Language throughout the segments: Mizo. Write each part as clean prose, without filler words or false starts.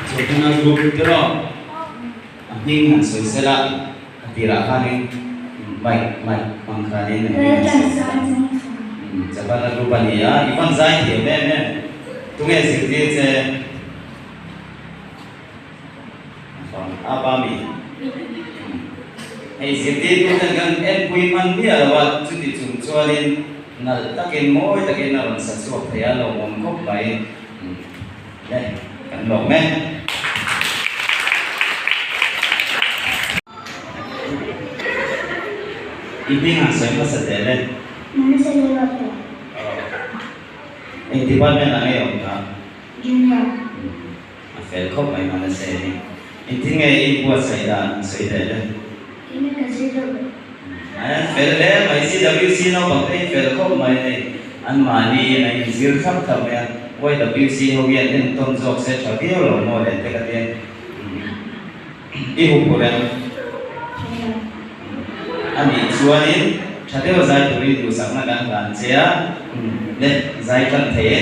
Chawhmena group tiraw a hming han sawi sela a tirah khanin mic mic hmang khanin a hming han sawi sela Chawhmena group a ni a i van zai thiam em em tunge zirtir che Apa mi hei zirtirtu ten kan enpui hman miah lo a chuti chung chuanin nalh takin mawi takin a rawn sa chhuak thei a lawmawm khawp mai le kan lawm e. I hming han sawi hmasa tel e. Eng department ah nge i awm ta? Junior. A fel khawp mai Manase hi. Engtin nge i inbuatsaih dan an sawi teh le? Enge ka zir deuh le? A fel hle mai, CWC naupang te hi fel khawp mai hei. Anmahni a inzir thlap thlap mai a, YWC ho hian entawn zawk se tha viau lo maw le te ka tia. I huphurh em? A nih chuanin tha deuh zai turin duhsakna kan hlan che a, le zai tan thei e.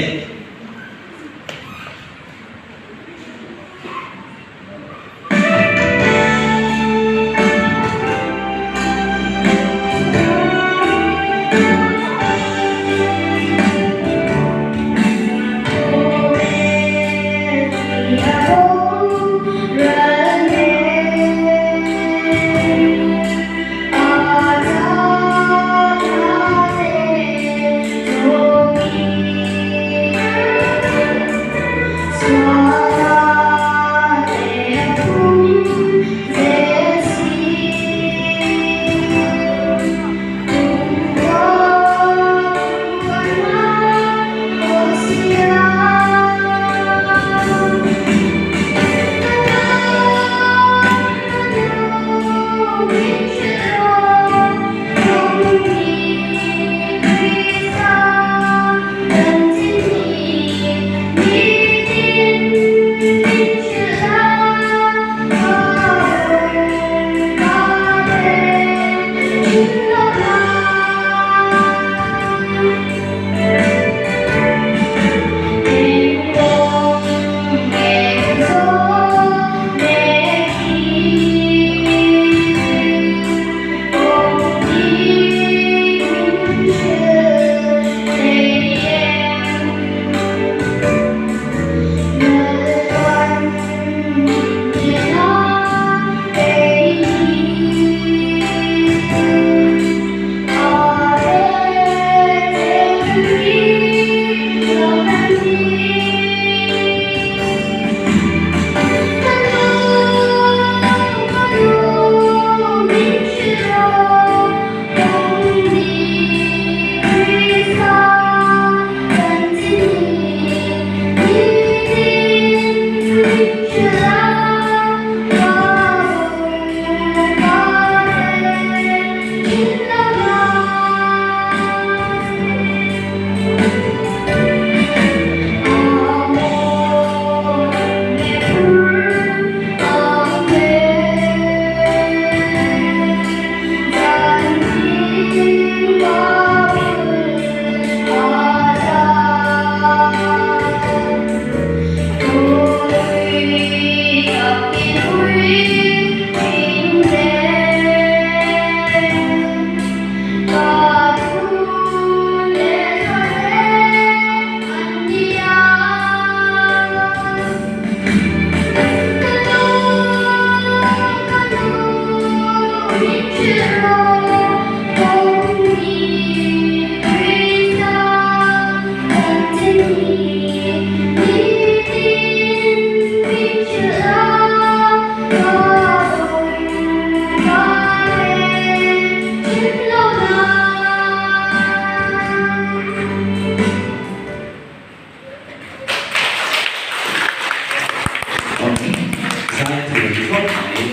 Zaithiam khawp mai.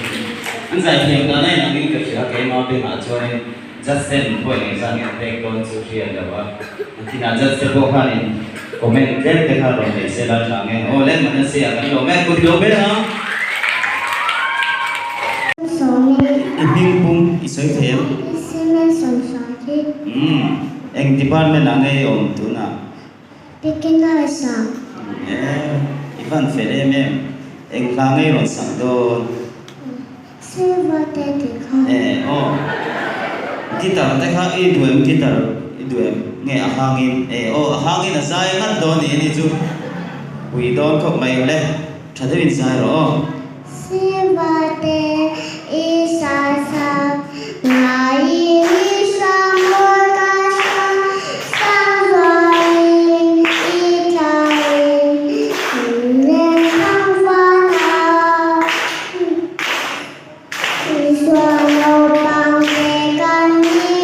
An zaithiam dan a inangin ka hria keimah bengah chuanin judge ten pawhin engzah nge an pek dawn chu hria lo a. Nakinah judge te pawh khanin comment tlem te kha rawn nei se la tha nge. Aw le Manasea kan lawm e kut lo ber ang. I hming pum i sawi thei em? Umm eng department ah nge i awm tunah? Beginners ah. E, i van fel em em. Eng hla ngei rawn sak dawn? Silver te tih kha. E aw. Guitar te kha i duh em? Guitar i duh em? Nge a hangin? E aw a hangin a zai ngat dawn nih a ni chu. Pui dawn khawp mai le. Tha deuhin zai rawh aw. Silver te i sa sak ngaiin i sa mawi ka sa sang zualin i tlaiin leng thang van a. Isua naupang te kan ni,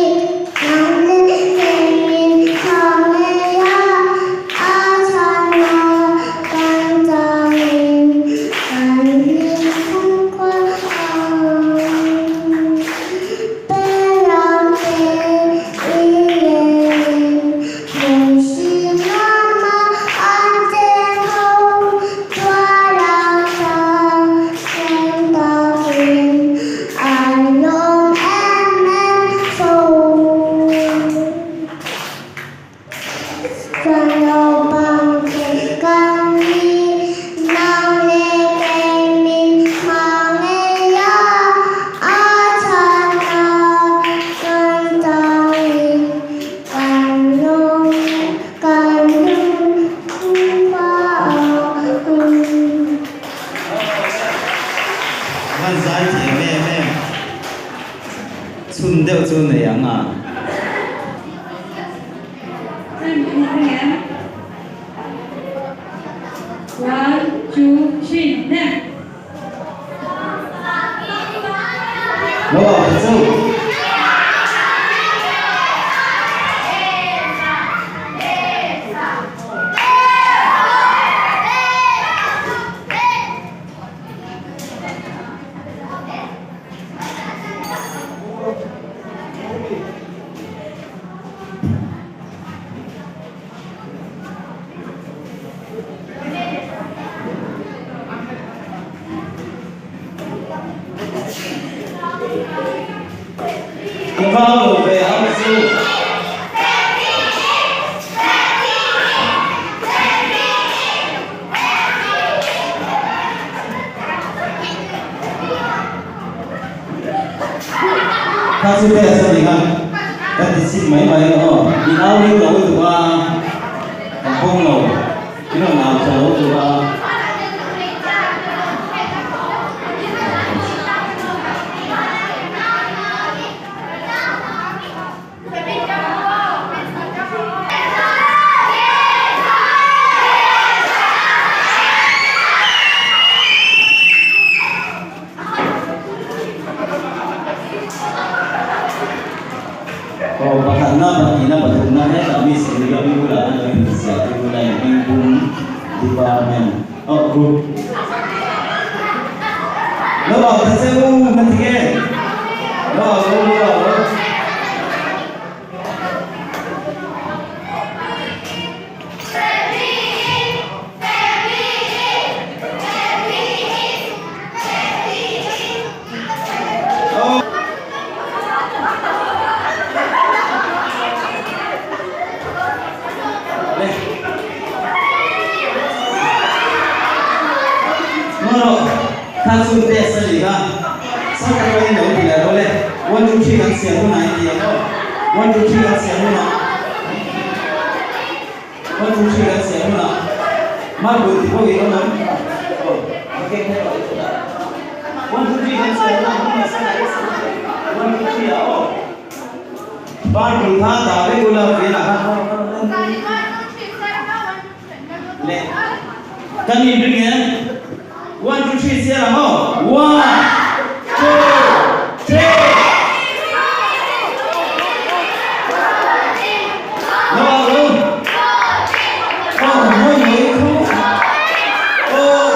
nang leh keiin thang ngei a, a chhanna kan changin kan hlim khum khua ang. Peram te i lengin hmun hri nuama an cheng ho, tuar a hrang hrang takin an lawm em em fo. Chuan naupang te kan ni, nang leh kei min hma ngei a, a chhanna kan changin kan lawm kan hlim khua ang. A van zai thiam em em. Chhun deuh chu nei ang a. One, two, three, nem. Lo au ta chu. I vau lo ve ang chu. Kha chu test a ni kha. Kan ti chip mai mai ang aw. In au ring lo lutuk a, kan pawm lo. In rawn au tha lo lutuk a. Aw pakhatna pahnihna pathumna hetah Miss Olivia bulah an lo inziah te bula in hming pum department aw group lo au ta che u ka ti nge lo au lo lo au lo. Kha chu test a ni kha sawta pawhin lo ti leh rawh le one two three kan siam hunah i ti ang aw one two three kan siam hunah One two three kan siam hunah marble ti pawh in awm ang aw ka keng phei rawh i chutah one two three kan siam hunah hmun a sana i one two three ah aw marble kha dah vek ula fian ah khan leh kan inring em one two three siam ang aw one two three. Lo au lo. Aw mawi mawi khu. Aw.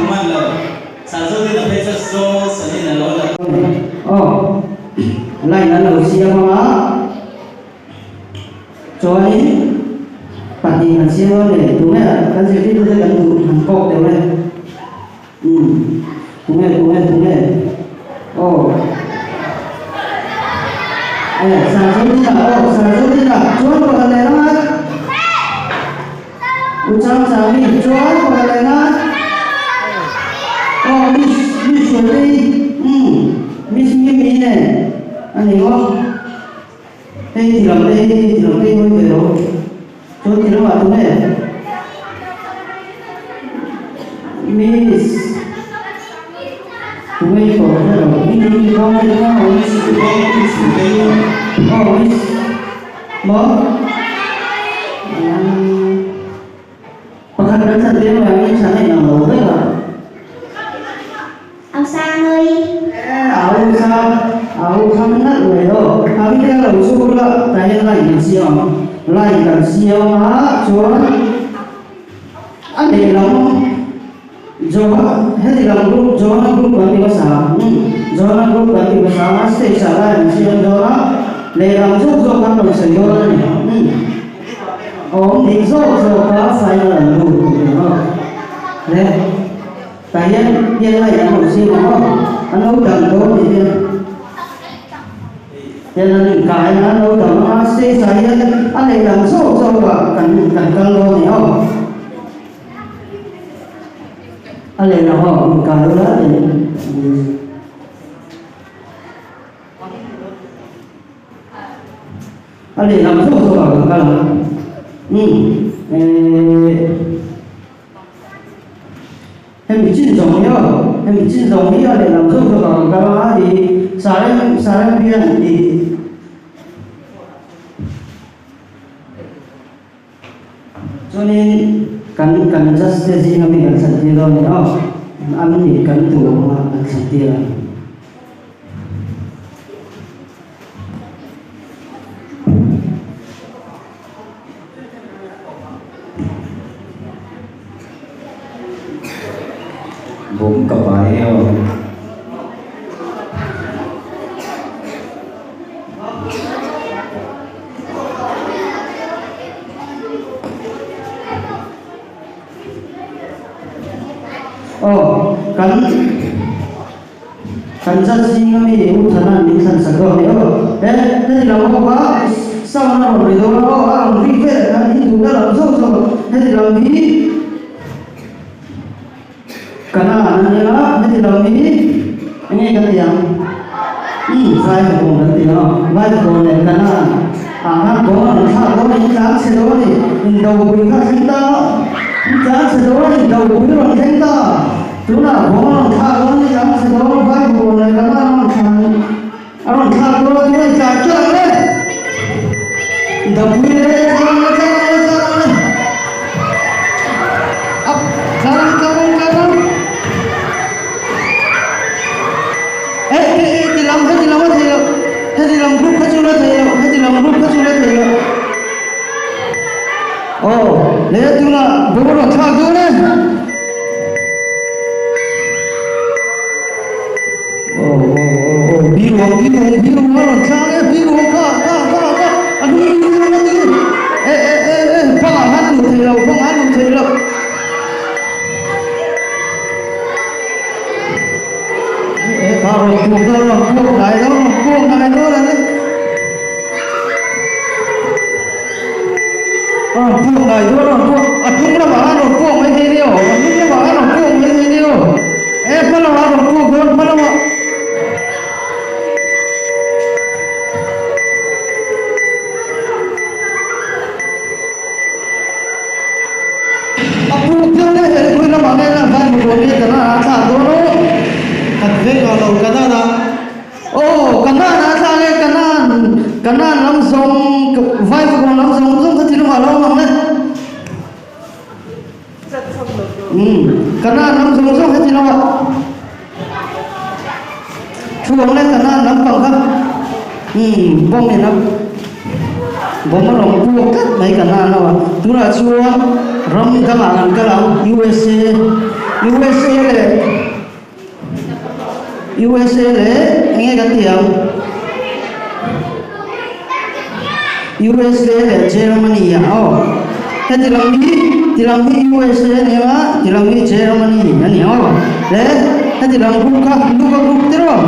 hmu hman lo. Sangzawtin a phei chuan Zosanin a lo la. Aw, line an lo siam ang a, chuanin pahnih han siam dawn nge, tunge kan zirtirtute kan duh han kawk deuh e. Umm, tunge, tunge, tunge, aw. E, Sangzawtin a, aw, Sangzawtin a, chuan pakhat leh ang a. U Chang Chang-i chuan pakhat leh na. Aw Miss Miss Sualtei umm Miss Mimi nen a ni maw? Hei ti lam te hi ti lam te hi hawi ve lo. Chuan ti lamah tunge? Miss Tunge i tawh hre lo. Miss Miss Miss Miss Sualtei aw Miss Maw? Pakhat kan chan tir vangin chhan a inang lo vek a. Au sang ơi. E, au kha, au kha nalh mai aw. A mi te lo chu la, tah hian line kan siam ang. Line kan siam a, chuan a lehlam Johan, heti lam group, Johana group kan ti hmasa ang. Umm, Johana group kan ti hmasa ang a, stage ah line an siam dawn a, lehlam zawk zawk kan rawn sawi dawn a ni. Umm, awm dik zawk zawk a final an lut tih ang aw. Le, tah hian hian line an rawn siam ang aw, an lo dang dawn tih hian. Hian an inkai a, an lo dang ang a, stage ah hian a lehlam zawk zawk ah kan kan kal dawn a ni aw. A lehlam ho inkai ula tiin a lehlam zawk zawk ah kan kal ang. Umm eh hemi chin zawng hi aw hemi chin zawng hi a lehlam zawk zawk ah kan kal ang a ih Sarem Sarem hian ih Chuanin kan kan judge te zinga mi kan thlan tir dawn a ni aw, an nih kan duh ang a kan thlan tir ang. Bawm ka pai aw. Aw, kan kan judge zing ami U Thana min thlan sak dawn a ni aw. He heti lam ho kha sound a rawn ri dawn a aw, a rawn ri vel a ni duhna lam zawk zawk heti lam hi Kana an nia, heti lam hi enge kan ti ang? Umm, vai fakawn kan ti ang, vai fakawn leh kana ah khan bawng an thlak dawn a ni, tlang chhe dawn a ni, indopui kha a thleng ta a, tlang chhe dawn a ni, indopui rawn thleng ta a, tunah bawng an rawn thlak dawn a ni, tlang chhe dawn a, vai fakawn leh kana an rawn thlan a rawn thlak dawn a, tunah tlan tlang le, indopui le tlang le tlang le tlang le. Up tlang tlang tlang e e e ti lam heti lam a thei lo heti lam group kha chu la thei lo heti lam group kha chu la thei lo aw le tuna boruak thlak dawn e aw aw aw aw biruang biruang biruang a rawn thlak e biruang kha kha kha kha a hnung biruang a ti e e e e bangah khan a luh thei lo bangah a luh thei lo e kha rawn puak dawn rawn puak hnai dawn rawn puak hnai dawn a ni rawn puak hnai dawn rawn puak a hnung lamah khan rawn puak mai thei nia aw a hnung lamah khan rawn puak mai thei nia aw e hma lamah rawn puak dawn hma lamah A puak deuh deuh leh khawi lamah nge lan vai hmu nge ka nana a thlak dawn aw kan veng lo lo ka nana aw ka nana a thlak e ka nan ka nan lam zawng vai hmu lam zawng zawng kha thil lamah a lo awm ang le umm ka nan lam zawng zawng kha thil lamah thu ang le ka nan lampang kha umm bawng in a bawm a rawn puak tlat mai ka nan lo a tunah chuan ram dangah kan kal ang USA. USA leh USA leh enge kan tih ang? USA leh Germany ah aw. Heti lam hi ti lam hi USA a ni ang a, ti lam hi Germany a ni ang aw. Le heti lam group kha Luka group te rawh.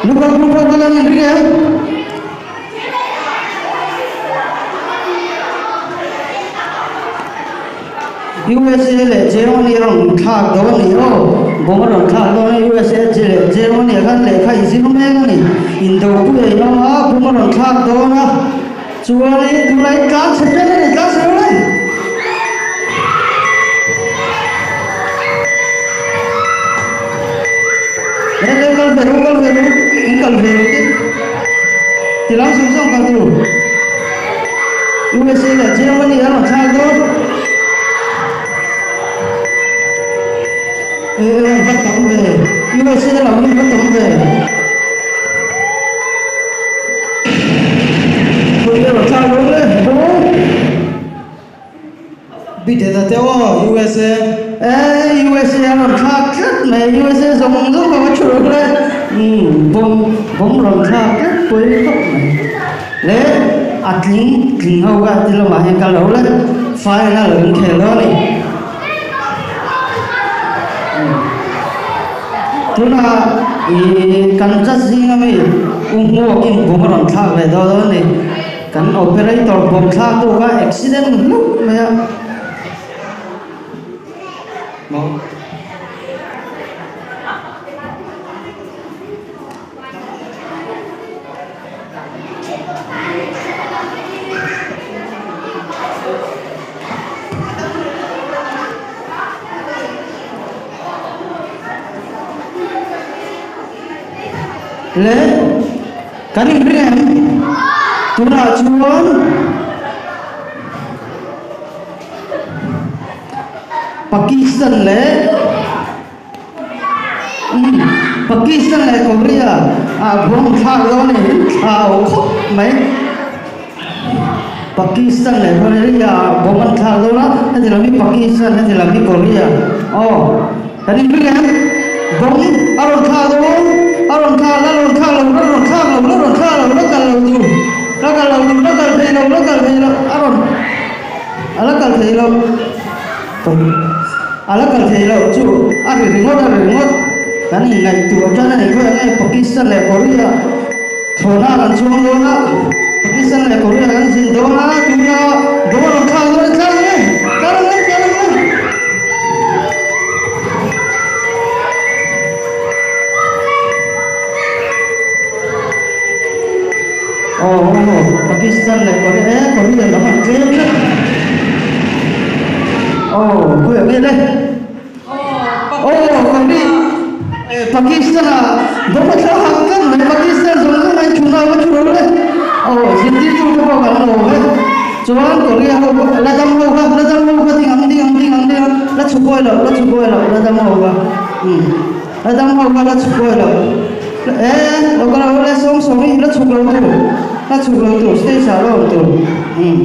Luka group ho kha lan inring em? USA leh Germany a rawn thlak dawn a ni aw, bawm a rawn thlak dawn a, USA leh Germany ah khan lehkha i zir mek a ni, indopui a inawm a, bawm a rawn thlak dawn a, chuanin tunah i tlan chhe ṭan a ni, tlan chhe rawh le. Le le kal ve ru, kal ve ru, in kal ve ru te, ti lam zawng zawng kal tur. USA leh Germany a rawn thlak dawn. E rawn va tam ve. USA lam hi va tam ve. Khawi a rawn thlak dawn le? Bawm. Biden-a te aw USA. E USA a rawn thlak tlat mai. USA zawng zawng a va thu rawh le. Umm bawm bawm rawn thlak tlat pawi khawp mai. Le a tling tling ho kha ti lamah hian ka lo le final an khel dawn a ni. Tunah ih kan judge zinga mi U Hmuakin bawm a rawn thlak ve dawn a ni. Kan operator bawm thlak tu kha accident hlauh mai a. Maw. Le kan inring em? Tunah chuan Pakistan leh Umm Pakistan leh Korea ah bomb thlak dawn a ni thlau khawp mai. Pakistan leh Korea ah bomb an thlak dawn a, heti lam hi Pakistan heti lam hi Korea aw kan inring em? Bomb a rawn thlak dawn a rawn thlak la rawn thlak lo la rawn thlak lo la rawn thlak lo la kal lo tur la kal lo tur la kal thei lo la kal thei lo a rawn a la kal thei lo. A la kal thei loh chu a ri ringawt a ri ringawt. Kan inngaihtuah tan a ni khawi ang nge Pakistan leh Korea thlawhna kan chuang dawn a, Pakistan leh Korea kan zin dawn a, tuna dawn rawn thlak dawn a thlak ang e, thlak ang e, thlak ang e. Aw aw Pakistan leh Korea e Korea lam an tlem tlat aw khawiah nge le aw Korea e Pakistan ah dawm a thla hak tlat mai Pakistan zawng zawng mai thuna va thu ro le aw zirtirtu te pawh kan lo ve chuan Korea ho la dam ho kha la dam ho kha ding ang ding ang ding ang ding ang la chhukawi loh la chhukawi loh la dam ho kha umm. La dam ho kha la chhuk awi lo. E, lo kal lo le sawng sawng hi la chhuk lo tur. La chhuk lo tur stage ah la awm tur. Umm.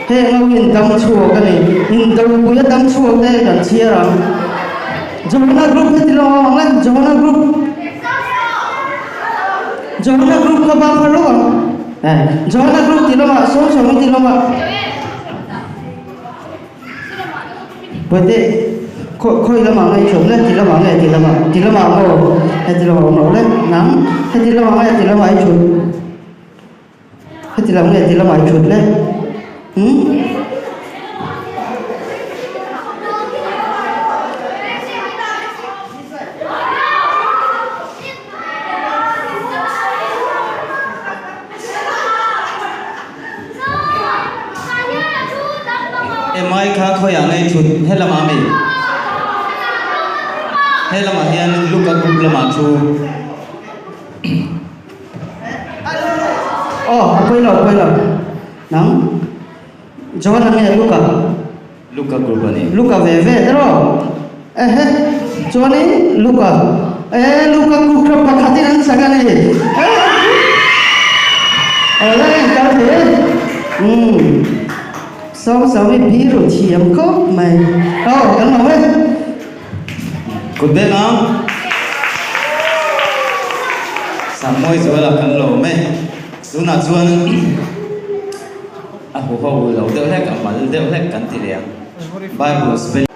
Heng ho in dam chhuak a ni. In do pui a dam chhuak te kan chhiar ang. Johana group heti lo ang le. Johana group. Johana group kha bang phar lo ang. E, Johana group ti lamah sawng sawng hi ti lamah. Puite, khawi lamah nge i ṭhawm le? Ti lamah nge ti lamah? Ti lamah maw? Heti lamah awm loh le. Nang, heti lamah nge ti lamah i ṭhut? Heti lam nge ti lamah i ṭhut le? Hmm? Emai kha khawiah ngei thut he lamah mi? He lamah hian Luka group lamah thu. Aw a pawi lo a pawi lo nang John-a nge Luka? Luka group a ni. Luka ve ve te rawh. Ehe chuanin Luka e Luka group kha pakhatin an sak a ni. Awle kal thei e. Umm Sawng sawng i biru thiam khawp mai. Aw kan lo e. Kut beng ang. Samuai zuala kan lawm e. Tunah chuan a huho lo deuh hlek, a mal deuh hlek kan ti leh ang. Bible spelling.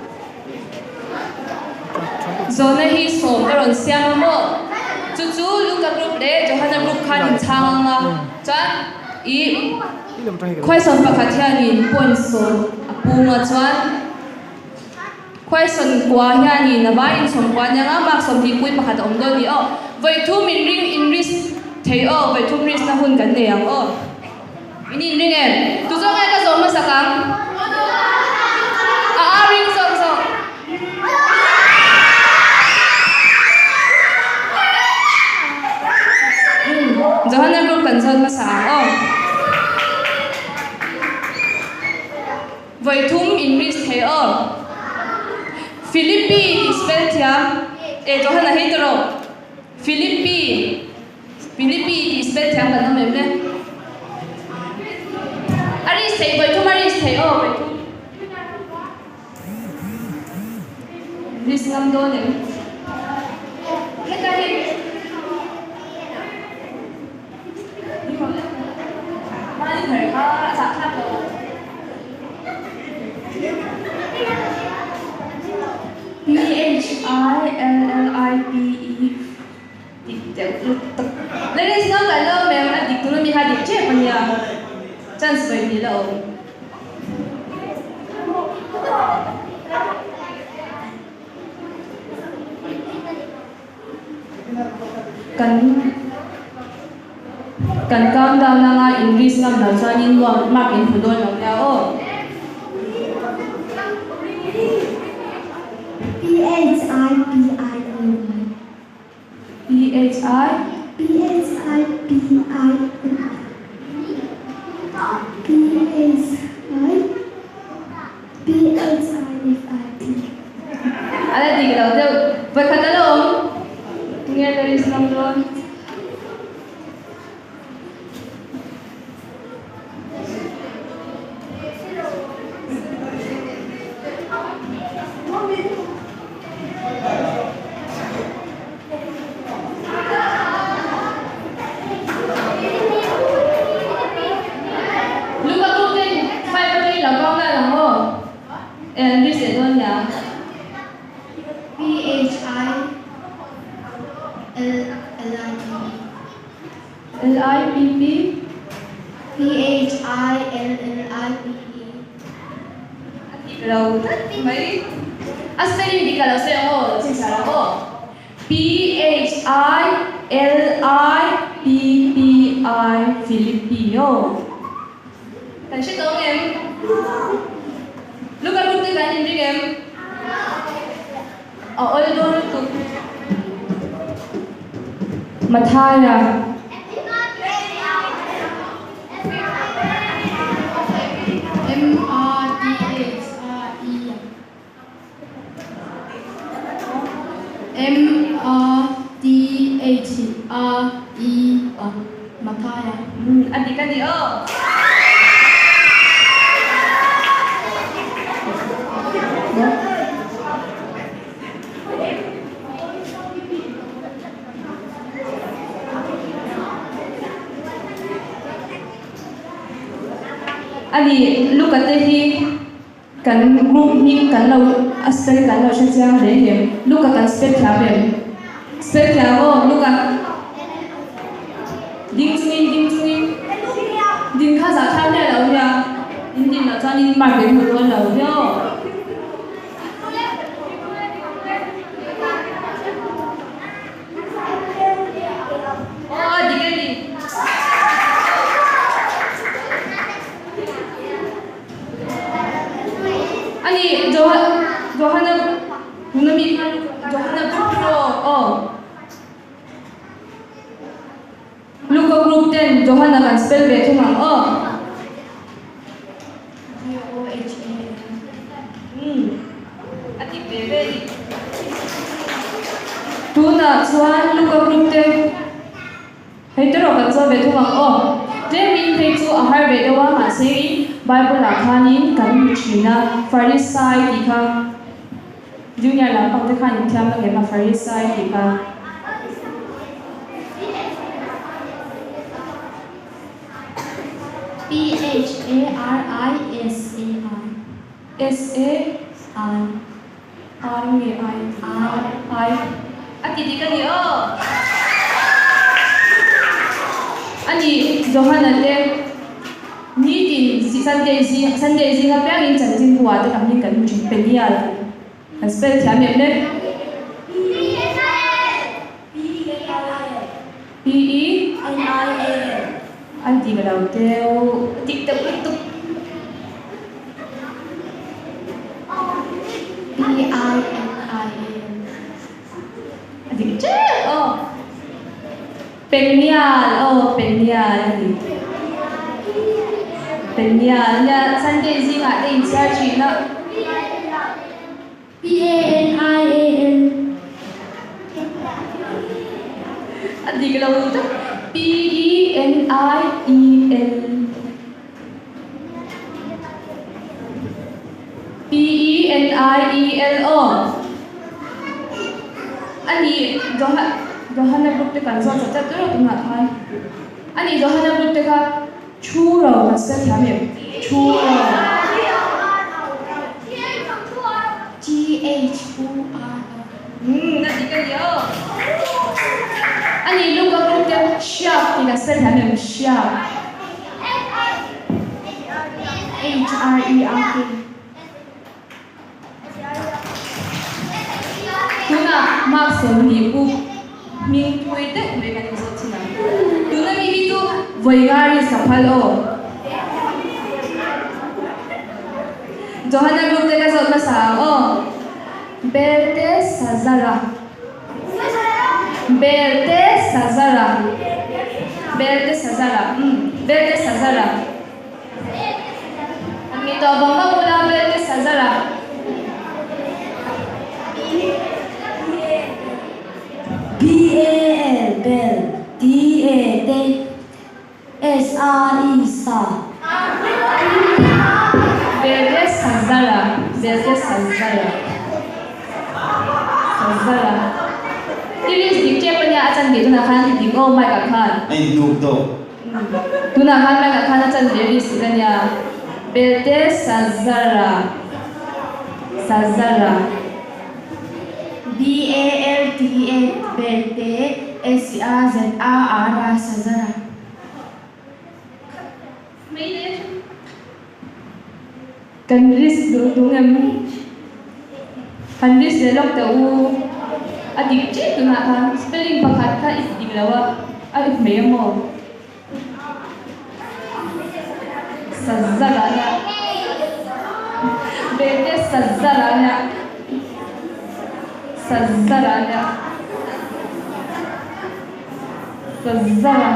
Zawhna hi sawm ka rawn siam a maw? Chu chu Luka group leh Johana group khan in chhang ang a, chuan i question pakhat hianin point sawm a pung a, chuan question kua hianin a vaiin sawm kua aniang a, mark 20 pui pakhat a awm dawn ni aw. Vawi thum in ring in risk thei aw, vawi thum risk na hun kan nei ang aw. In inring em? Tu zawk nge ka zawh hmasak ang? A a ring zawk zawk. Johanna group kan zawt hmasa ang aw. Vawi thum in risk thei aw. Philippi tih spell thiam. E Johanna hei ta rawh. Philippi. Philippi tih spell thiam kan awm em le? A risk theih vawi thum a risk theih aw vawi thum. Risk ngam dawn em? Heta hi Mali thar kha a chah thlak lo. P H I L L I P E. Dik deuh lutuk. Ladies no kan lo mem a dik tur a mi kha dik tep a nia. Chance vawi hnih la awm. Kan kan count down anga in risk ngam lo chuanin mark in hmu dawn lo nia aw. P H I P I L Y. P H I. P H I P I P H I P H I F I P. A la dik lo deuh. Vawikhat a la awm. Tunge la risk ngam dawn? Luka tu ten five atangin lo kang la lang aw. Eh an risk leh dawn nia. P H I L L I P E. L I P P. P H I L L I P E. A dik lo tlat mai. A spelling dik lo sawi ang aw, lo chhinchhiah lo aw. P H I L I P P I Filipio. Kan hre tawng em? Luka group te kan inring em? A awl dawn lutuk. Mathaia. M A T H A I M A T H A I A Mathaia. A dik a ni aw. A ni, Luka te hi kan group hming kan lo a spell kan lo hre chiang reng em? Luka kan spell thiam em? Spell thiam aw, Luka. Ding chungin, ding chungin. Ding kha zah thlak miah lo nia. In din loh chuan in mark in hmu dawn lo viau. Aw, dik a ni. A ni, Johana, tuna mi khan Johana group aw. Luka group ten Johana kan spell ve thung ang aw. Umm a dik ve ve ni. Tunah chuan Luka group te hei te rawh kan chaw ve thung ang aw. Tlemin phei chu a har ve deuh a mahse in Bible ah khanin kan hmu thin a Farisai tih kha. Junior lampang te khan in thiam la ngem a Farisai tih kha. P H A R I S A I. S A I. R nge I? I. I. A ti dik a ni aw. A ni Johana te nitin Sunday zing Sunday zing apiangin chanchin buah te kan hming kan hmu thin Peniel kan spell thiam em le? P E N I A L. An ti ka lo deuh a dik deuh lutuk. P I N I A L. A dik tep aw. Penial aw Penial a ni. Penial nia Sunday zingah te inchhiar thin a. P A N I A L. A dik lo tak. P E N I E L. P E N I E L aw. A nih Johan Johana group te kan zawt chat chat rawh tunah khan. A nih Johana group te kha Thu ro kan spell thiam em? Thu ro. T-H-U-R-O. Umm a dik a ni aw. A nih Luka group te hriak tih kan spell thiam em? Hriak. H-R-E-R-K. Tunah mark 20 pu hming pui deuh mai kan inzawt thin ang. Tuna mi hi chu vawi nga risk ka phal aw. Johanna group te ka zawt hmasa ang aw. Belteshazzara Belteshazzara Belteshazzara umm Belteshazzara. Mi tawh vang vang ula vel te sa zar a. B A L bel T A te S A I sa. Bel te sa zar a, bel te sa zar a, sa zar a. I list dik tep ania a chan ve tunah khan i dik aw mic ah khan. A intuk tawh. Tunah khan mic ah khan a chan ve rih sik ania. Belte Sazara Sazara. B-A-L-T-A Belte S-A-Z-A-R-A Sazara. Kan risk duh tung em? Han risk leh lawk teh u. A dik ṭep tunah khan spelling pakhat kha i ti dik lo a, a ip mai a maw? Sazara nia. Bete Sazara nia. Sazara nia. Sazara.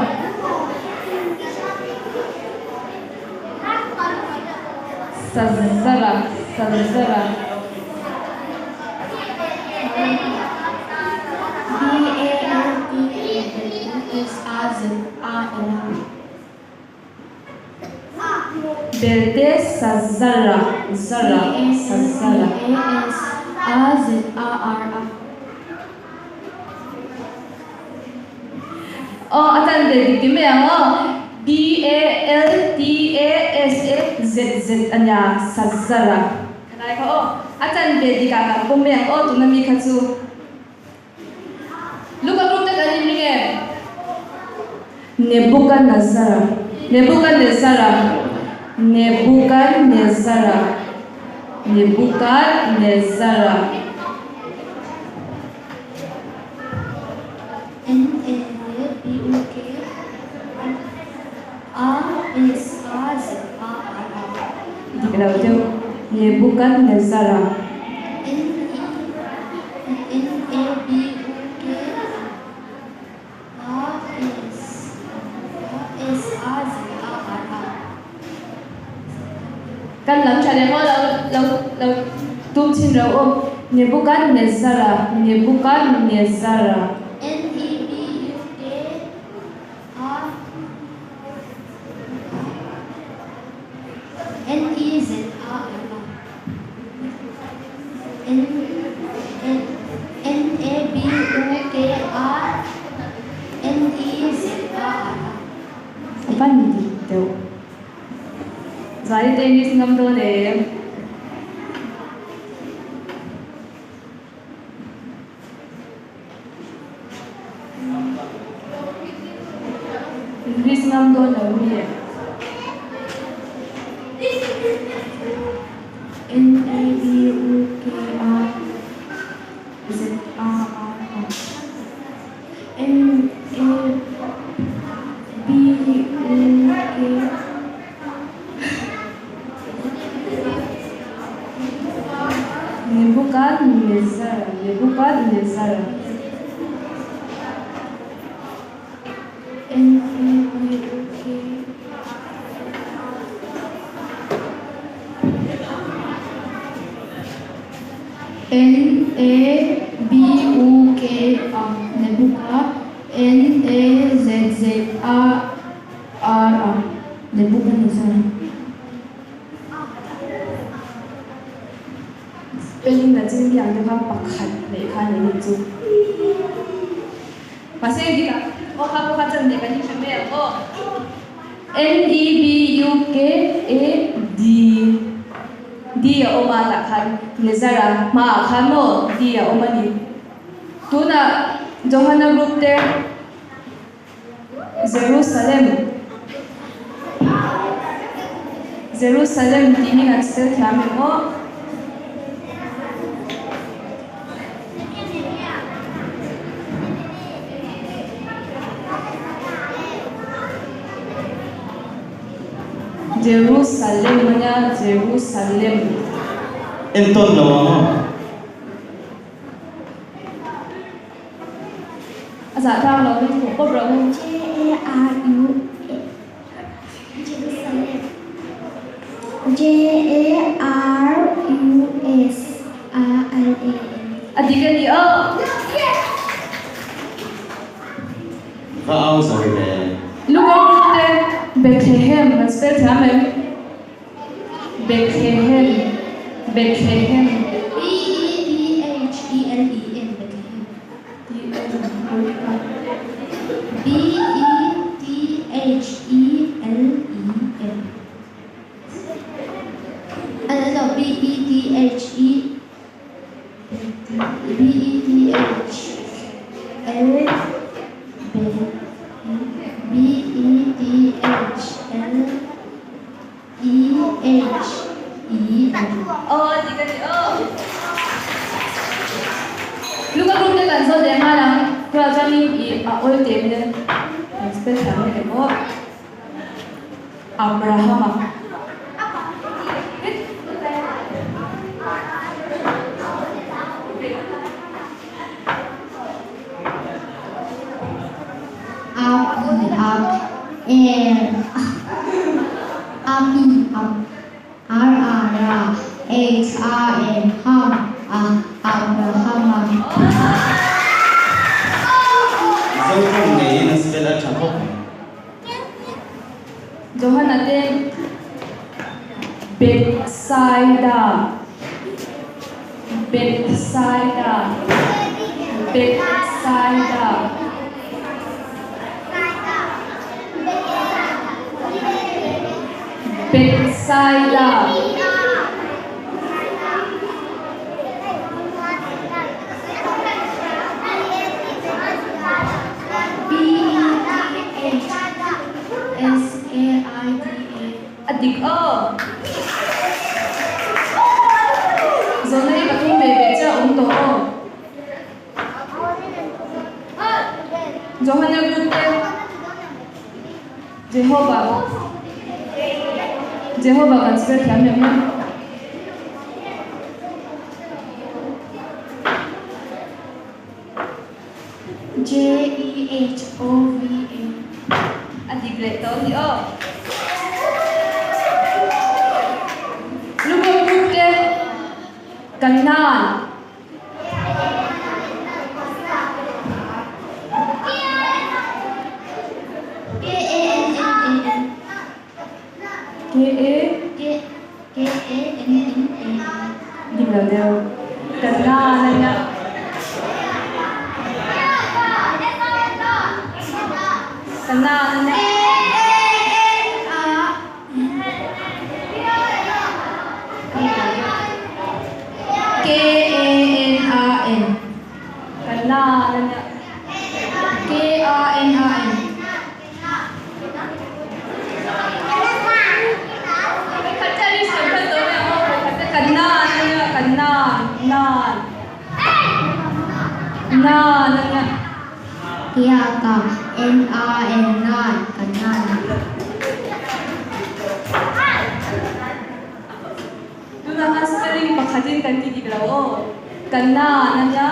Sazara, Sazara. B A L T A L E S A Z A L A. Belte Sazara, Zara, Sazara. B A L T A S A Z A R A. Aw a tan ve dik ti mai ang aw. B A L T A S A Z Z a nia Sazara khalai kha aw. A tan ve dik ah kan pawm mai ang aw tuna mi kha chu. Luka group te kan inring em? Nebuchadnezzara Nebuchadnezzara Nebuchadnezzara Nebuchadnezzara. N A L B U K A S A Z A R A. Dik lo deuh. Nebuchadnezzara. N E N A B U K A S A S A Z A R A. Kan lam tha leh maw lo lo lo tum chhin ro u. Nebuchadnezzara Nebuchadnezzara. N E B U K A N E Z A R A N. van dik deuh. Zai te English ngam dawn em? English ngam dawn lo mi? N A B U K A Z A R A N A B U K Nebuchadnezzar Nebuchadnezzar N A B U K N A B U K A Nebuka N A Z Z A R A Nebuchadnezzar. Spelling la chin khi ang te kha pakhat leh kha ni nih chu. Mahse dik ah aw kha pawh kha chan leh kan inhre mai ang aw. N E B U K A D D a awm a tah khan Nezara hmaah khan maw D a awm a ni. Tunah Johana group te Jerusalem Jerusalem tih hi kan spell thiam em aw. Jerusalem a nia Jerusalem. Entawn lo ang aw. A zah tlang lo in hmuh pawp rawh u. J A R U Jerusalem J A R U S A L A M. A dik a ni aw. Va au zawi ve. Luka te Bethlehem an spell thiam em? Bethlehem Bethlehem. B E T H E L E M Bethlehem. B E T H E L E M A lo B E T H E B E T H L B E T H L E H E M. Aw a dik a ni aw. Luka group te kan zawt leh nghal ang. Tunah chuanin i a awl teh mai a kan spell thiam em em aw. Abrahama. A P A L A P A R A R H A M Ham A Abrahama. Zotawng ngeiin a spell a tha khawp mai. Johana te Bethsaida Bethsaida Bethsaida Bethsaida. B E T H S A I D A. A dik aw. Zawhna hi pathum ve ve chiah a awm tawh aw. Johana group te Jehovah Jehovah kan spell thiam em em. J E H O V A. A dik leh tawh a ni aw. Lukhum group te Kanan. K A N N A N. K A. K K A N N A N. Dik lo deuh. Kanan a nia. Kanan a nia. nia. K A N A N. Vawikhat te risk kan kal dawn nia aw, vawikhat te Kanaan a nia, Kanaan, Naan, Naan a nia. K A K N A N, Naan, Kanaan. Tunah khan spelling pakhatin kan ti dik lo aw. Kanaan a nia.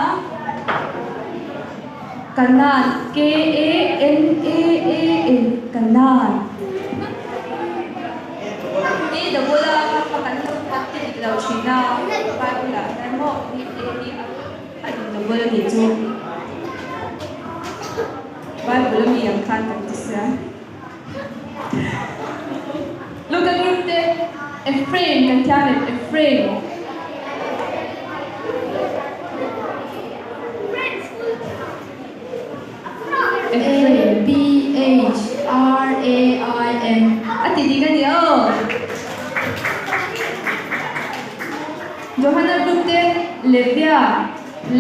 Kanaan, K-A-N-A-A-N, Kanaan. A double a kha kha kan lo khat ti dik lo thin a, Bible ah hian maw hi A hi a in double a nih chu. Bible a mi ang khan kan ti sia. Luka group te Ephraim kan thiam em Ephraim. A B H R A I M. A ti dik a ni aw. Johana group te Levia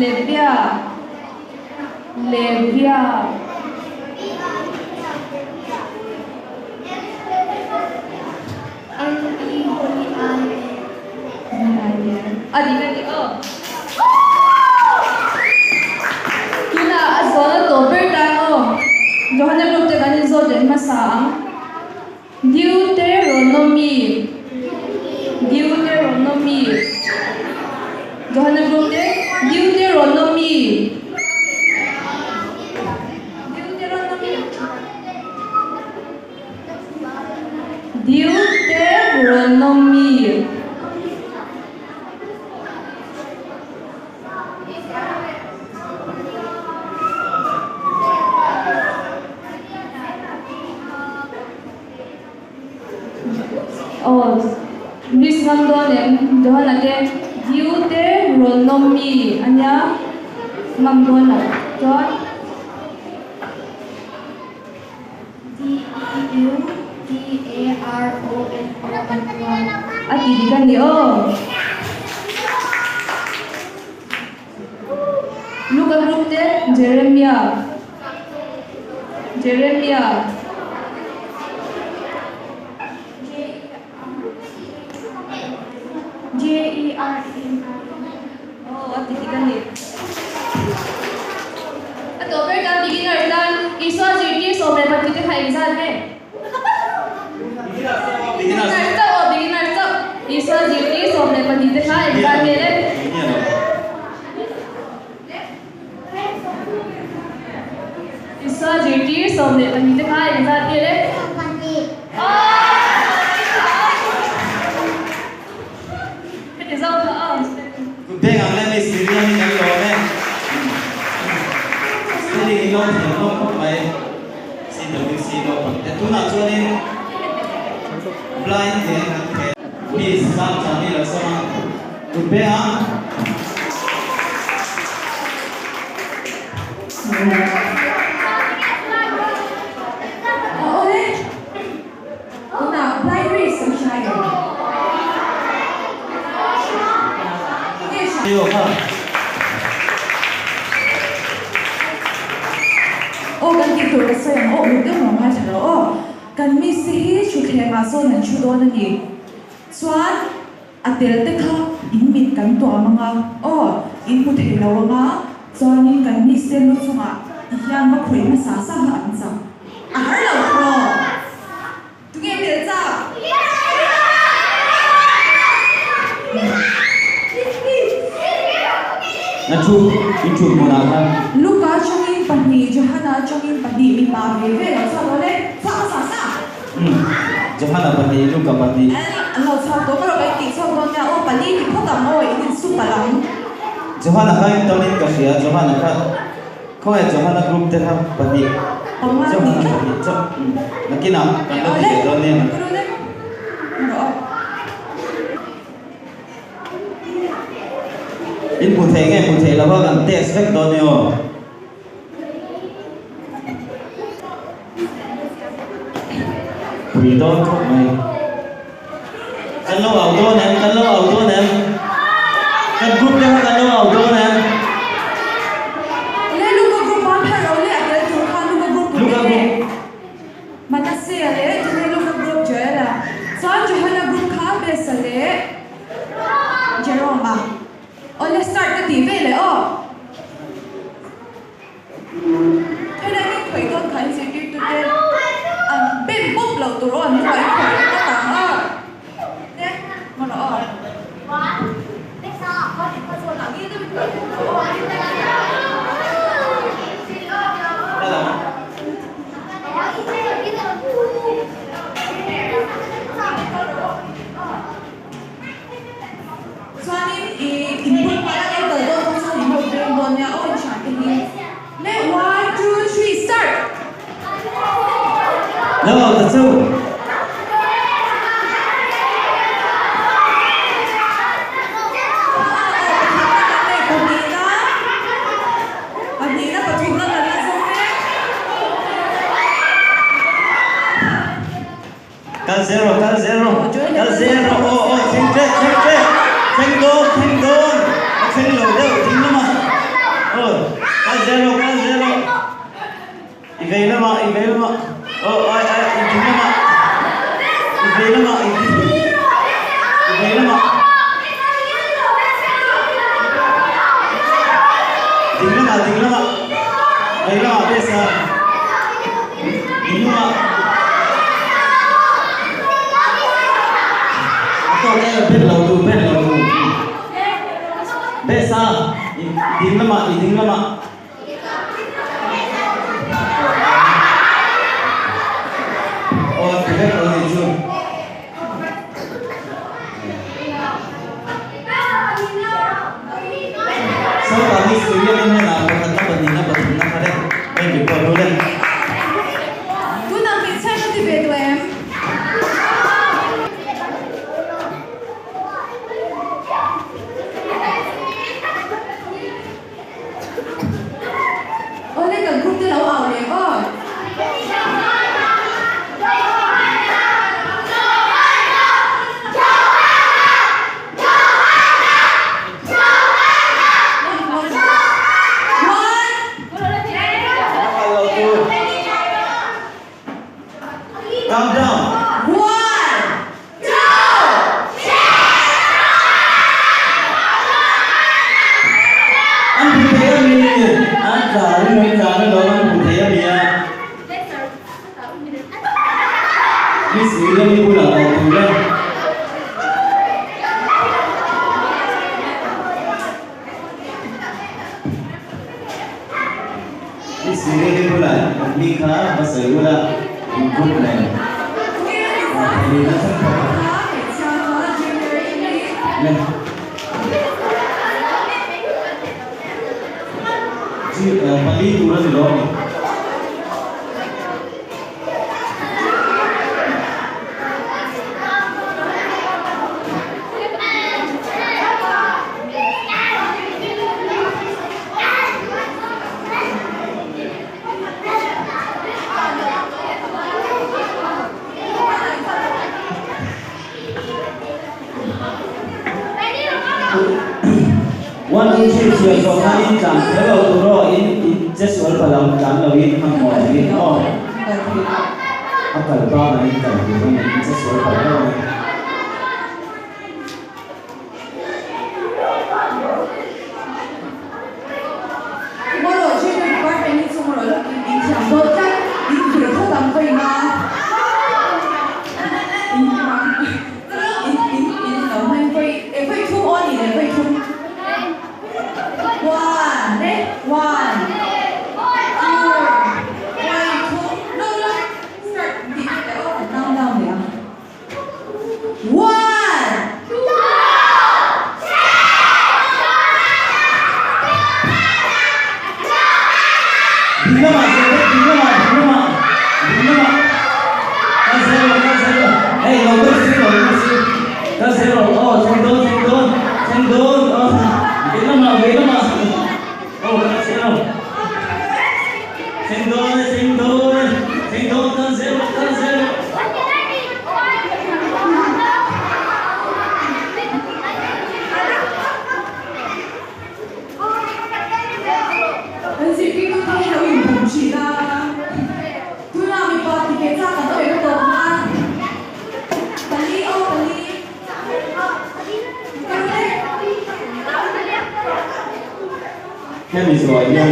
Levia. Levia. A dik a ni aw. Tunah a zawn a tawp ber tan aw. Johana group te kan inzawt leh hmasa ang. Deuteronomy Deuteronomy Johana group te Deuteronomy Deuteronomy Deuteronomy. Aw, Miss ngam dawn em? Johana te Deuteronomy a nia ngam dawn lo chuan. D-E-U-T-E-R-O-N-O-M-Y. A ti dik a ni aw. Luka group te Jeremia Jeremia. J-E-R-E-M-I. Aw a ti dik a ni. A tawh ber tan beginner tan Isua zirtir 12 te kha engzat nge? Beginner chauh aw beginner chauh Isua zirtir 12 te kha engzat nge le? Isua zirtir 12 te kha engzat nge le? Heti zau kha a. Kut beng ang le Miss Miriam hi kan lawm e. Spelling hi lawm thiam hlawm khawp mai. CWC naupang te tunah chuanin blind te kan khel. Miss Zam Chani lo sawm a. Kut beng ang. Awle. Tunah blind race kan hria em? Nge hria? Aw kan tih tur ka sawi ang aw, uluk deuh lo ngaithla rawh aw. Kan miss te hi thutthleng ah sawn an thu dawn a ni. Chuan a tel te kha in mit kan tuam ang a, aw in hmu thei lo ang a, chuanin kan miss te lu chungah ti hian va khawih hmasa sa kha an chak. A har lo thaw. Tunge tel chak? Na thu in thut hmunah khan. Luka atangin pahnih, Johana atangin pahnih, mipa ve ve lo chhuak lo le. Chhuak hmasa sa. Umm, Johana pahnih, Luka pahnih. An lo chhuak tawh ka rawh ka intih chhuak dawn nia aw, pali ti phawt ang aw, in insu palh ang. Johana kha in tamin ka hria, Johana kha. Khawngaih Johana group te kha pahnih Johana pahnih chauh nakinah kan la ti leh dawn nia. In hmu thei nge hmu thei lova kan test vek dawn nia aw. Pui dawn khawp mai. Kan lo au dawn em? Kan lo au dawn em? Kan group te kha kan lo au dawn em? loh tur aw an hnungah in khawih leh ngawt ang a. Te, ngaw rawh aw. Chuanin i input hmai a lo kal dawn pawh chuan in lo veng dawn nia aw inhriat te hi. Le one two three start! Lo ta chu. Pahnihna pathumna kan la zawng e. Kal zel rawh, kal zel rawh, kal zel rawh, aw aw thleng tep, thleng tep, thleng dawn, thleng dawn, a thleng lo deuh ding lamah, aw kal zel rawh, kal zel rawh, i vei lamah, i vei lamah, aw ai ai i ding lamah, i vei lamah, i ding, i vei lamah, ding lamah, ding lamah, vei lamah pesa. Besa ding lamah i ding lamah aw ti vek lo ni chu. Sawtah hi Syria ram hnenah pakhatna pahnihna pathumna kha le hei report ru le. Tunah hmeichhia ka ti ve tawh em? Awle kan group te lo au leh aw. Calm down. One, two, three. An hmu thei a mi? An tla ring an tla na lo an hmu thei a mi a? Miss William-i bulah kal tur a. Miss William-i bulah hming kha va sawi ula in group nen. Pali tur a ni lo a ni. One two three chhiar zawh khan in tlan kher lo tur aw in in che sual palh ang tlan lo in hmanhmawh takin aw a kal bak ah in kal tur a ni in che sual palh lo a ni. Tomorrow Junior Department hi tomorrow lawk in in thiam dawn tlat in khir phawt ang ka in a in in in in lo hman vawi eh vawi thum aw ni leh vawi thum one eh one two vawi thum lo lo start tih vek leh aw kan count down leh ang. One! Ding lamah zel vek, ding lamah, ding lamah, ding lamah. Kal zel rawh, kal zel rawh. Hei, lo kal si, lo kal si. Kal zel rawh, aw, thleng dawn, thleng dawn, thleng dawn, aw. Vei lamah, vei lamah. Aw, kal zel rawh. Thleng dawn e, thleng dawn e, thleng dawn, kal zel rawh, kal zel rawh. Kan zirtirtu te hi lo inbum thin a, tunah mipa ti ve chak an awih na tawp nan pali aw pali ka ru e. Hemi zuah hian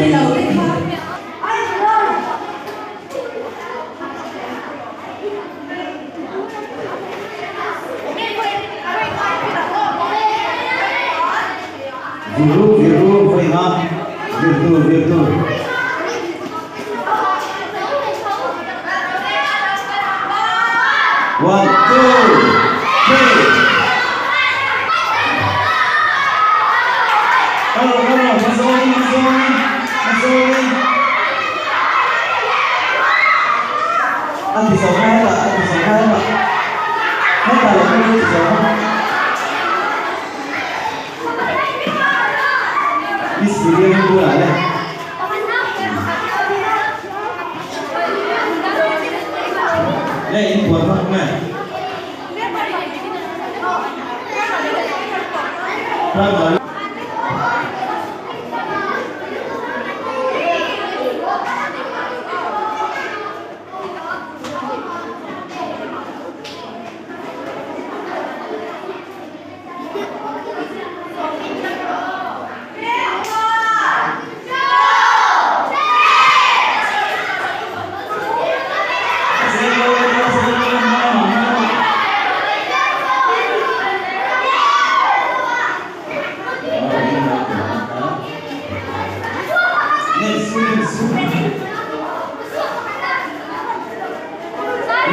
One, two, three. Kal rawh, kal rawh, hmazawn, hmazawn, hmazawn. A ti zo kha hetah, a ti zo kha hetah. Hetah leh kha chu ti zo kha. Miss Miriam hi bulah le. Le in puan vak nge? Primary.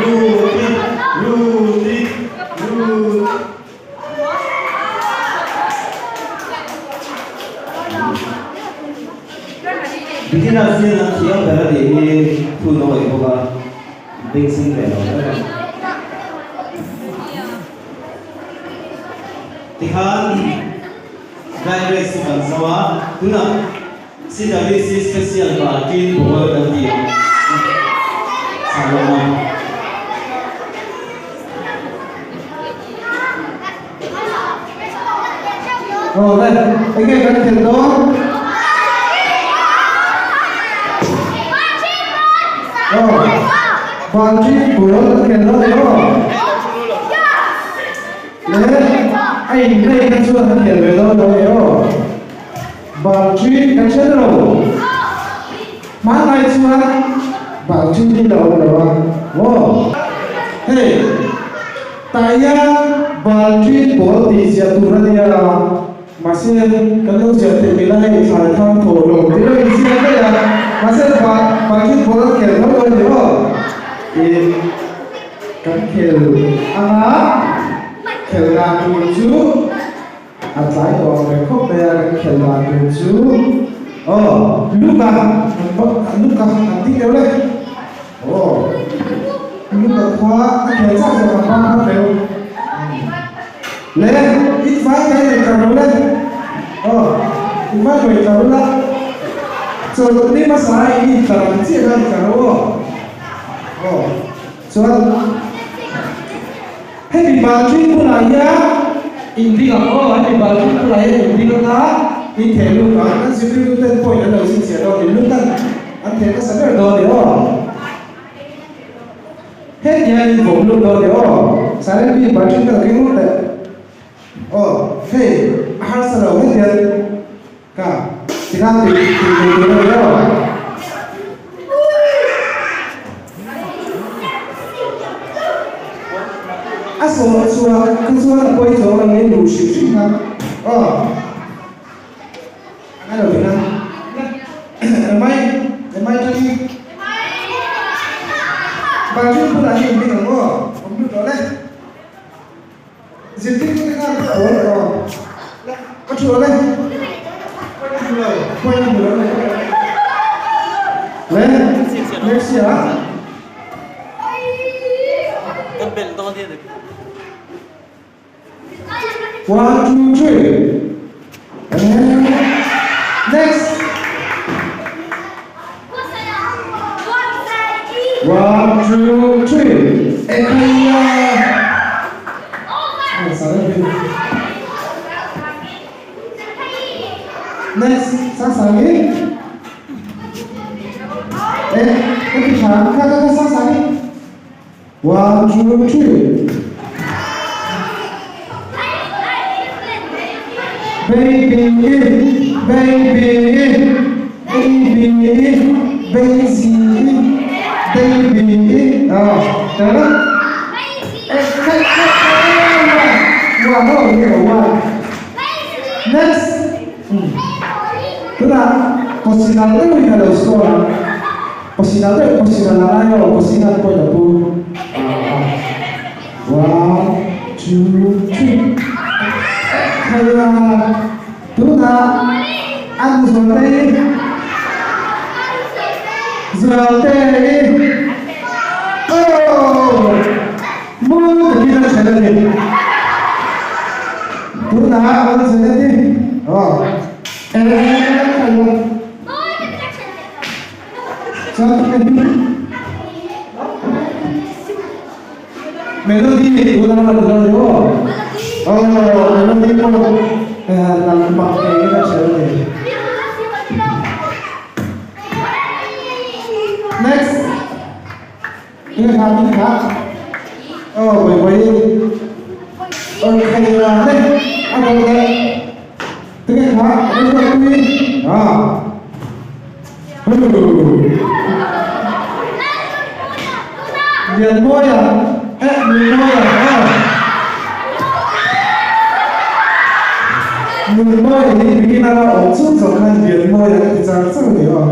Rudy, Rudy, Rudy. Beginners hian an thiam ber a nih hi thu nawi bawk a, beng sing ve lo ber a. Tikhan blind race chu kan zo a, tunah CWC special party ball kan ti ang Saloma. Aw le, enge kan khelh dawn? Aw, Balti ball kan khelh dawn ni aw. Le, a inplay kha chuan a khelh ve dawn lo ni aw. Balti kan hre lo. Hmanlai chuan Balti hi la awm lo a, aw. Hei, tah hian Balti ball tih ziah tur a nia, mahse kan lo ziah theih mila hei thlai thang thaw lo tih lo inziak daih a, mahse Balti ball an khel tho lo a ni aw. Ih, kan khel anga khel dan tur chu. A tlai tawh ang reng khawp mai a, kan khelh dan tur chu aw Luka Luka an ti deuh le aw Luka kha a khel chak zawk ang bang kha deuh le in vai kai nei kar lo le aw in vai kai kar la chawlh ni hmasa in in kar ang chiah kha in kar lo aw aw chuan Hemi Balthin bulah hian inring ang aw, hemi Balthin bulah hian inring anga in theh lut ang, an zirtirtu ten point an lo chhinchhiah dawn, in lut an an theh nasa ber dawn ni aw. Heti hian in vawm lut dawn ni aw, Silent B Balthin ka lo keng lut leh aw, hei a harsa lo heti hian Ka tikhan tih tih duh tur a ni lo. A sawm chuan kha chuan a pawi chuang lo in duh hrim hrim kha aw. A ngai lo tikhan. Emai emai tani. Bathroom bulah hian in ding ang aw. Awm lut rawh le. Zirtirtute khan pawl aw ka thu le pawi na hmu lo le le next year ah one two three and next one two three ekhaya Next, Sangsangi. Eh, ka ti tha, kha kha kha Sangsangi. One, two, three. Baby, baby, baby, baby, baby. Ah, tara. Eh, kha kha kha. One, oh, here, one. Next. Tunah Pasinal deuhin a lo score a, Pasinal deuh Pasinal a ngai aw, Pasinal pawhin a pu a. One, two, three. Khaia tunah an zualtei zualtei oh mu takin a then a ni. Tunah an then a ni. Oh eh khaia chuan Melody tuna a rawn lo aw. Aw Melody pawh nalh mak ngeiin a hre a ni. Next. Eng kha tin kha. Aw vawi vawi. Aw thei la ne a rawn leh. Tinge kha a rawn tui. Ah. Lianmawia eh Nunmawia aw Nunmawia hi beginner a awm chung zawk khan Lianmawia ka ti char char a ni aw.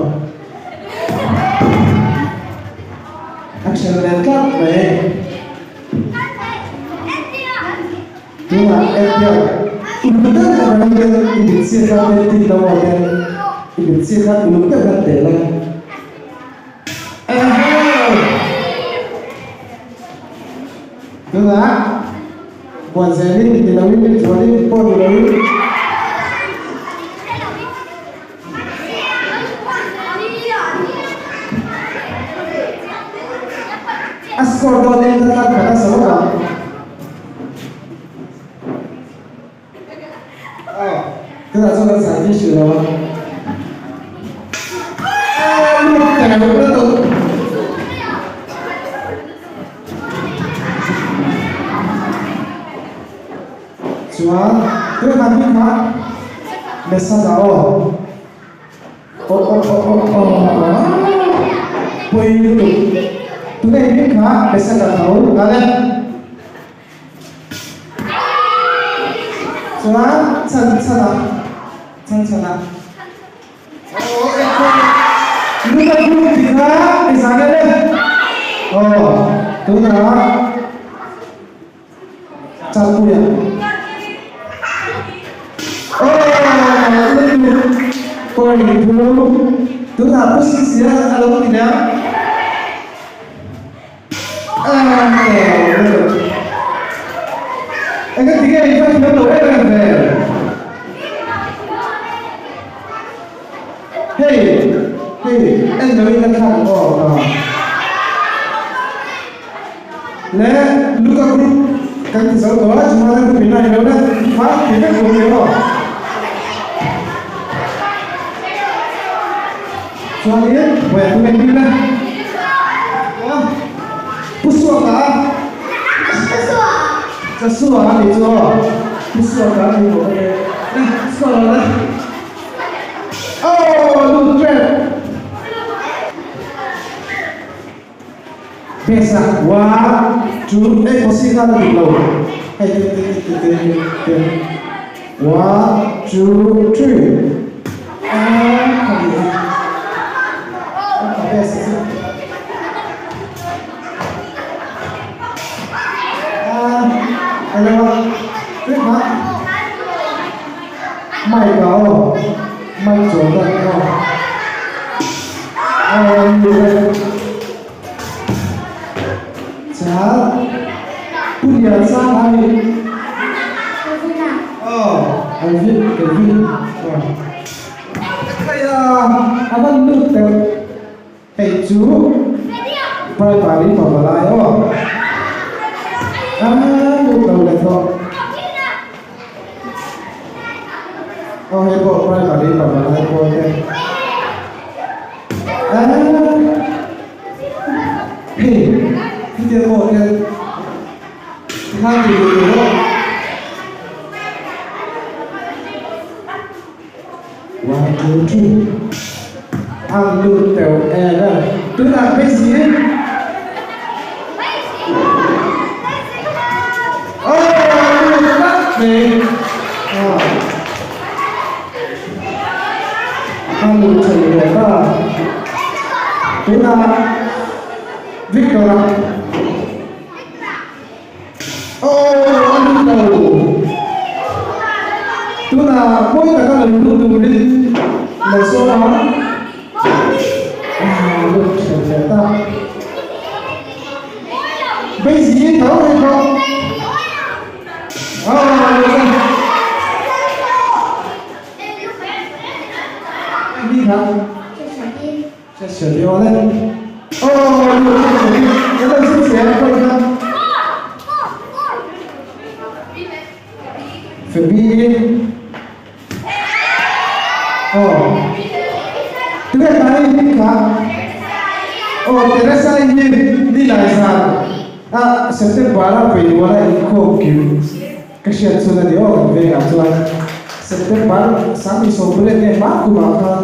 A then leh tlat mai. Tunah April uluk deuh kha kan hian i bit chiah kha ten tin lo ah hian i bit chiah kha uluk deuh khan teh la. Tunah Buanzelin ni loin Zualin pawh ni loin a score dawn in ka tlar khat a zo ang. Aw, tunah chuan kan zai fish lo a. Aw, lut teh lutuk. Chuan, tunah hi kha Mesada aw. Aw aw aw aw aw pawi lutuk. Tunah hi kha Mesada tho ale. Chuan chhan chhan a, chhan chhan a. Aw engkhaw luka group tih kha i zan em em? Aw tunah Changpuia. Aw lutuk pawi thu tunah Pu Sisia a lo ti leh a. Eng a ti nge i va thiam lo em em ve? Hei, hei, en lo in a thlak aw ka. Le, Luka group kan ti zo tawh a, chuan a group in a ni lo le, kha ti vek lo ni aw. Chuanin vawi a tum le. Pu Suaka a. Ka Suaka a nih chu aw. Pu Suaka a nih bawk a ni. Le, score lo le. Aw, lut trep. Best a, one, two, eh posi khan a dik lo. Hei tin tin tin tin tin tin. One, two, three. Ah, ka ni a. Ka best chu. Ah, hello. Tui ma. Mike a aw. Mike Jordan aw. Aw, ni e. Chal Pu Liansang a ni. Aw, Alvin, Kelvin. Aw. Hei a, a van lut deuh. Hei chu primary papa lai aw. A lut lo leh tawh. Aw hei pawh primary papa lai pawl te. Hei, hetiang pawh hian tikhan tih duh tur aw. One, two, three. An lut teuh em em. Tunah phei si. Aw, lut tlat mai. Aw. A lut thei ve ta. Tunah Victor-a. Tunah mawi taka lo lut turin lo sawm a. Ah, lut ṭhen leh ta. Basic in tho hei pawh. Ah, lut a. Ni kha. Cheshire aw le. Aw, lut Cheshire. Kan lo chhinchhiah a pawh kha. Fabi. Aw. Tunge tlai hi kha? Aw, Teresa hi ni lai zan a September a peimual a inkhawm kim ka hriat chhun a ni aw kan vengah chuan September 2010 nge hma kumah khan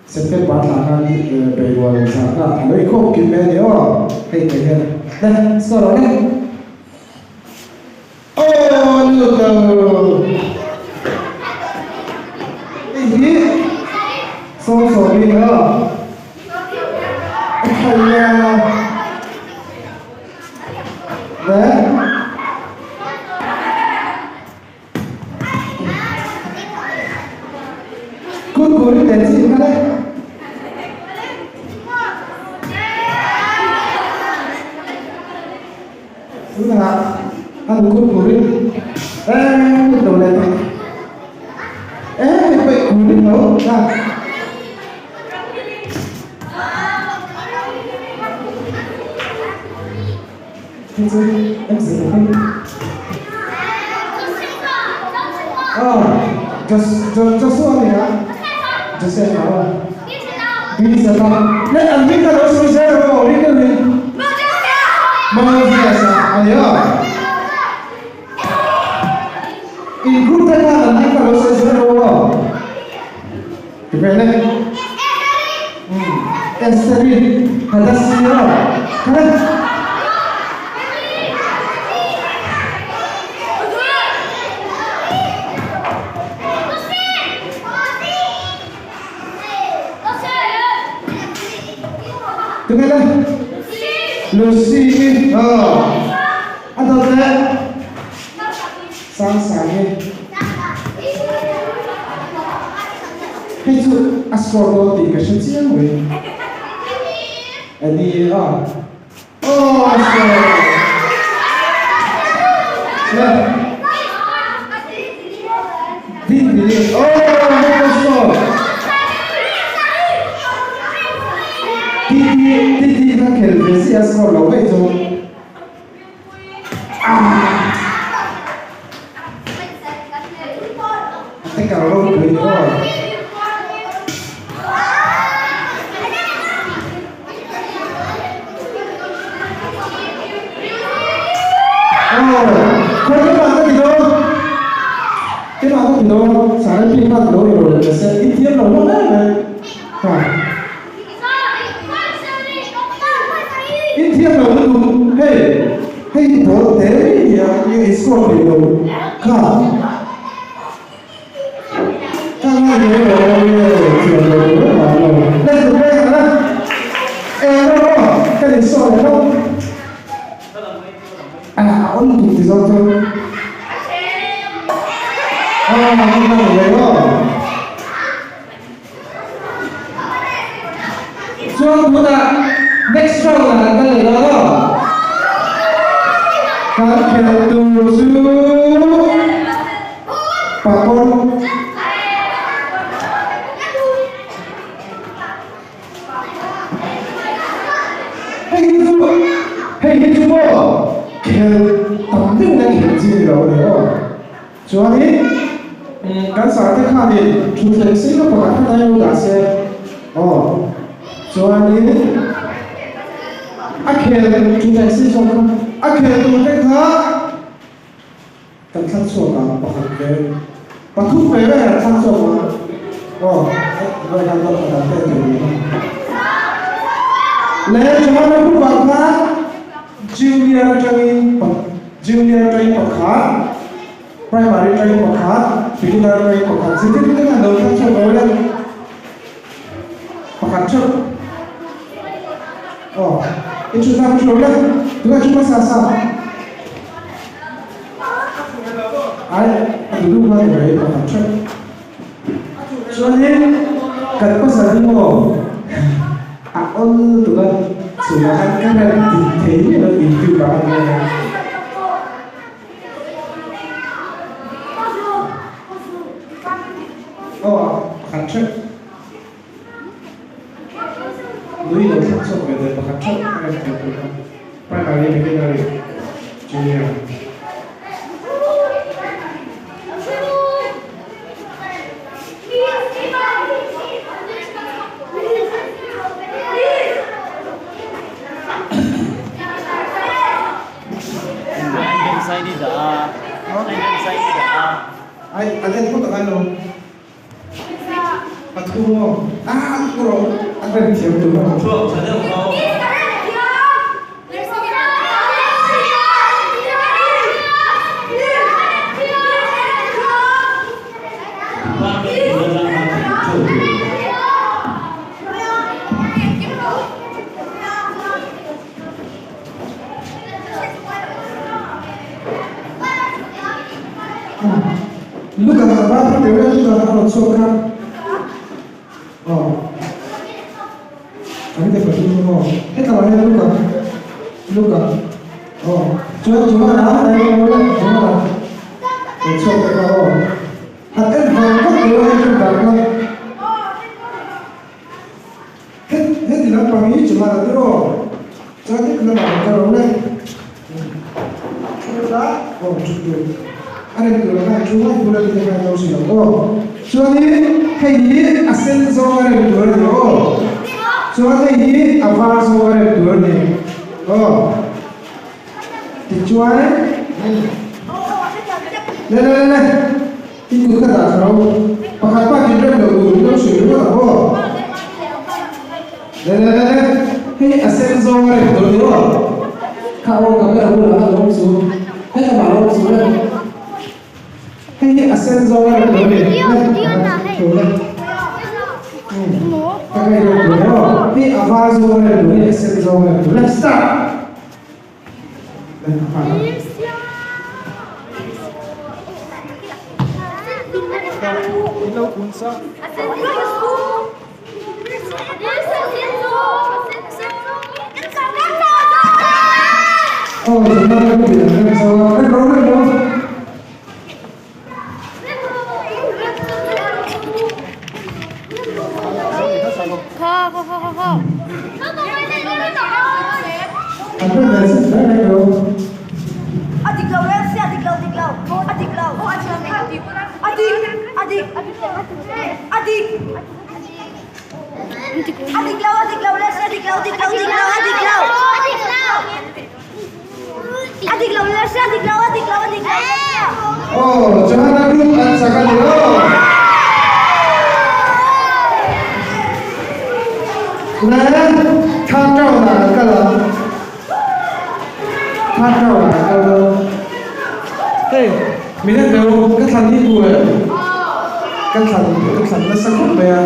September thla khan peimual zan kha a lo inkhawm kim ve a ni aw hei te hian le score rawh le. Aw lut lo. Hei hi sawm i a. A thai a. Le. Kut kur i tel chi kha le. Tunah a lukut turin eng lo let a, eng hei pawh i kurin lo ta. Hei chu em zir lo hei. Aw, Joshua a ni a, Joseph a aw. Bisa ta. Le an hming kha lo sawi zel rawh aw, ring deuhin. Moses a ani a. In group te khan an hming kha lo sawi zel rawh aw. Ti ve le. Esteri Hadassira kha. Tunge le? Lucy hi a dawt le Sang Sang hi. Hei chu a score dawn tih ka hre chiang mai. Eddie a. Aw a score. Le. Ding ding. Aw hei ka score. Titi titi kha khel ve si a score lo vei chu. Ah. Te kal ropui ni aw. Aw, khawi ka mah ka ti dawn. Keimah ka ti dawn, Sarah pi khan lo ilo leh ta se, i thiam lo hlawm em em. Ha. I thiam lo lutuk, hei, hei hi ball te mai nia, i score thei lo kha. Ka ngai hle lo nge thiam lo tur em ang lo. Let's go play ang a. Eng emaw ka ni sawi leh lawk. A on tuk ti zawk chu. A on lang ve aw. Chuan tunah next round ah kan kal leh dawn aw. Kan khelh tur chu pakawr. Hei hi chu hei hi chu maw khelh tam deuh na khelh chi ni lo a ni aw. Chuanin kan sarte khanin thutthleng sei na pakhat khat a lo dah se aw. Chuanin a khel thutthleng sei zawk kha a khel tur te kha kan thlang chhuak ang pakhat ve pathum ve ve kan thlang chhuak ang aw vai khan dawt pakhat te tur ni kha. Le chuan a group ah khan junior atangin Junior train pakhat, Primary train pakhat, Beginner train pakhat zirtirtu te khan lo thlang chhuak lo ila pakhat theuh. Aw, i chhut na thu lo ila, tunah thu hmasa sa. Ai, a duh duh kha ni mai pakhat ṭheuh. Chuanin kan pasal hi maw a awl lutuk a, chhunah khan ka rem dik thei miah lo YouTube ah a nia. Aw pakhat ṭheuh. Nui lo thlak chhuak ve teh pakhat ṭheuh ka rem thei tur kha. Primary, Secondary, Junior. Ai, an en phawt ang lo. Pathum aw. A an thu rawh. An rem thiam tur a. Thluak tha deuh kha aw. Luka va phur deuh e Luka a rawn chhuak kha aw kan te pathum chu maw hetah hian Luka Luka aw chuan Johana a rawn le Johana rawn chhuak ta kha aw han en vang vak deuh a hei kan dah kha Het heti lampang hi Johana te aw chuan heti lamah rawn kal rawh le Thu la aw thu tur a rem tur khan thu a bula mite khan lo hrilh ang aw chuanin hei hi a sen zawng a rem tur a ni aw chuan hei hi a var zawng a rem tur a ni aw tichuan le le le le i kut ka dah thla rawh pakhat bak in rem lo tur in lo hrilh ringawt ang aw Le le le le, hei a sen zawng a rem tur a ni aw. Kha aw camera bulah khan awm chu, hei lamah lo awm chu le. Hei hi a sen zawng a rem tur a ni, le tur le. Ka kai rem tur aw, hei a var zawng a rem tur, hei a sen zawng a rem tur le, start. Le, a hman a. In lo kun sa. Aw tunlai ka pu pian reng zo a, reng ro reng ro. An reng ve sin reng reng ro. A dik lo reng sia dik lo dik lo a dik lo a dik a dik a dik A dik lo, a dik lo, let's a dik lo, dik lo, dik lo, a dik lo. A dik lo, let's a dik lo, a dik lo, a dik lo. Oh, Johanna group an sak a ni aw. Le, third round ah kan kal ang. Third round ah kan kal dawn. Hey, min en deuh, ka thlan hi ku em? Ka thlan, ka thlan nasa khawp mai a.